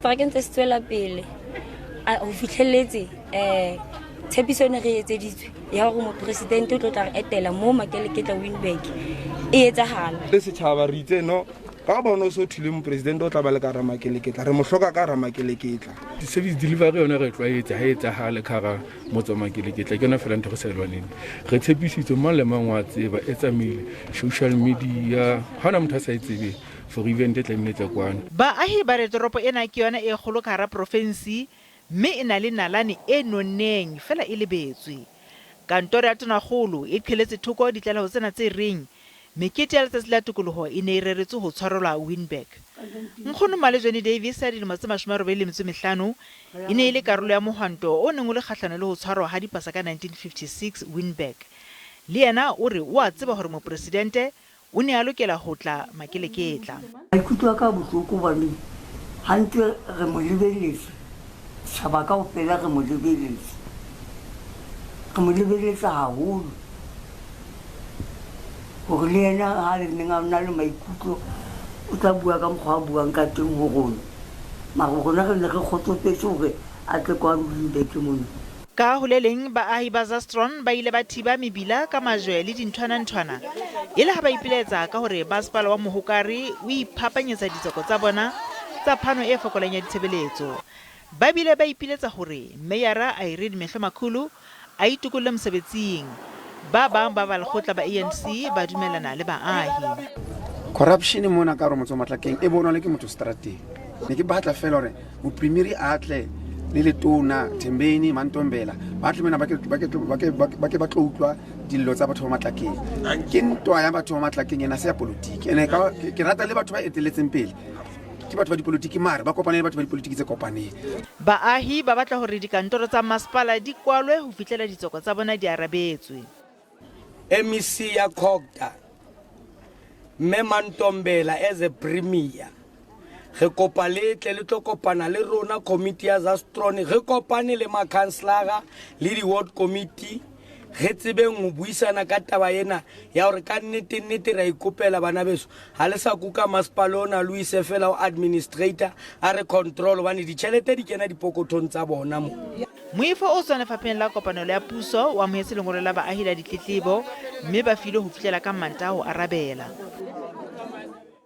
Strike ntse se tswela pele ho fihlelletse tshepiso e ne re etseditswe ya hore mopresidente o tlo tla re etela mo Makeleketla Winburg e etsahala. Le setjhaba re itse no ka bona o se o thule mopresidente o tla ba le ka hara Makeleketla, re mo hloka ka hara Makeleketla. Service delivery yona re tlwaetse ha e etsahale ka hara motse wa Makeleketla, ke yona fela ntho re sa e lwaneng. Re tshepisitswe mang le mang wa tseba, e tsamaile social media, ha hona motho a sa e tsebeng. For event e tlamehile tle kwano. Baahi ba re toropo ena ke yona e kgolo ka hara profensi mme e na le nalane e nonneng feela e lebetswe. Kantoro ya Tonakgolo e qheletse thoko ditlaleho tsena tse reng mekete ya letsatsi la tokoloho e ne e reretswe ho tshwarelwa Winburg. Nkgono Malejone Davis ya dilemo tse 85 e ne e le karolo ya mohwanto o neng o le kgahlano le ho tshwarwa ha dipasa ka 1956 Winburg. Le yena o re o a tseba hore mopresidente O ne a lokela ho tla makeleketla. Maikutlo a ka a bohloko hobane ha ntse re mo lebeletse, setjhaba kaofela re mo lebeletse. Re mo lebeletse haholo hore le yena ha le neng a na le maikutlo o tla bua ka mokgwa a buang ka teng ho rona. Mara rona re ne re kgotsofetse hore a tle kwano Limburg mona. Ka ho le leng, baahi ba Zastron ba ile ba thiba mebila ka majwe le dinthwana-nthwana e le ha ba ipilaetsa ka hore masepala wa Mohokare o iphapanyetsa ditseko tsa bona tsa phano e fokolang ya ditshebeletso. Ba bile ba ipiletsa hore Meyara Irene Mehlomakhulu a itokolle mosebetsing. Ba bang ba balekgotla ba ANC ba dumellana le baahi. Corruption mona ka hare motse wa Matlakeng e bonwa le ke motho strateng. Ne ke batla fela hore moprimiri a tle le letona Thembeni Mantombela ba tle mona ba ke ba tlo utlwa dillo tsa batho ba Matlakeng. Ke ntwa ya batho ba Matlakeng ena se ya politiki. Ene ke rata le batho ba eteletseng pele ke batho ba dipolitiki mare ba kopane le batho ba dipolitiki tse kopaneng. Baahi ba batla hore dikantoro tsa masepala di kwalwe ho fihlela ditseko tsa bona di arabetswe. MEC ya COGTA Mme Mantombela as a premier re kopa le tle le tlo kopana le rona committee ya Zastron re kopane le makhanselara le di-ward committee re tsebeng ho buisana ka taba ena ya hore ka nnete nnete ra ikopela bana beso ha le sa kuka masepala ona lo ise fela ho administrator a re control hobane ditjhelete di kena dipokothong tsa bona mo. Moifo o tswang lefapheng la kopanelo ya puso o amohetse lengolo la baahi la ditletlebo mme ba filwe ho fihlela ka Mantaha ho arabela.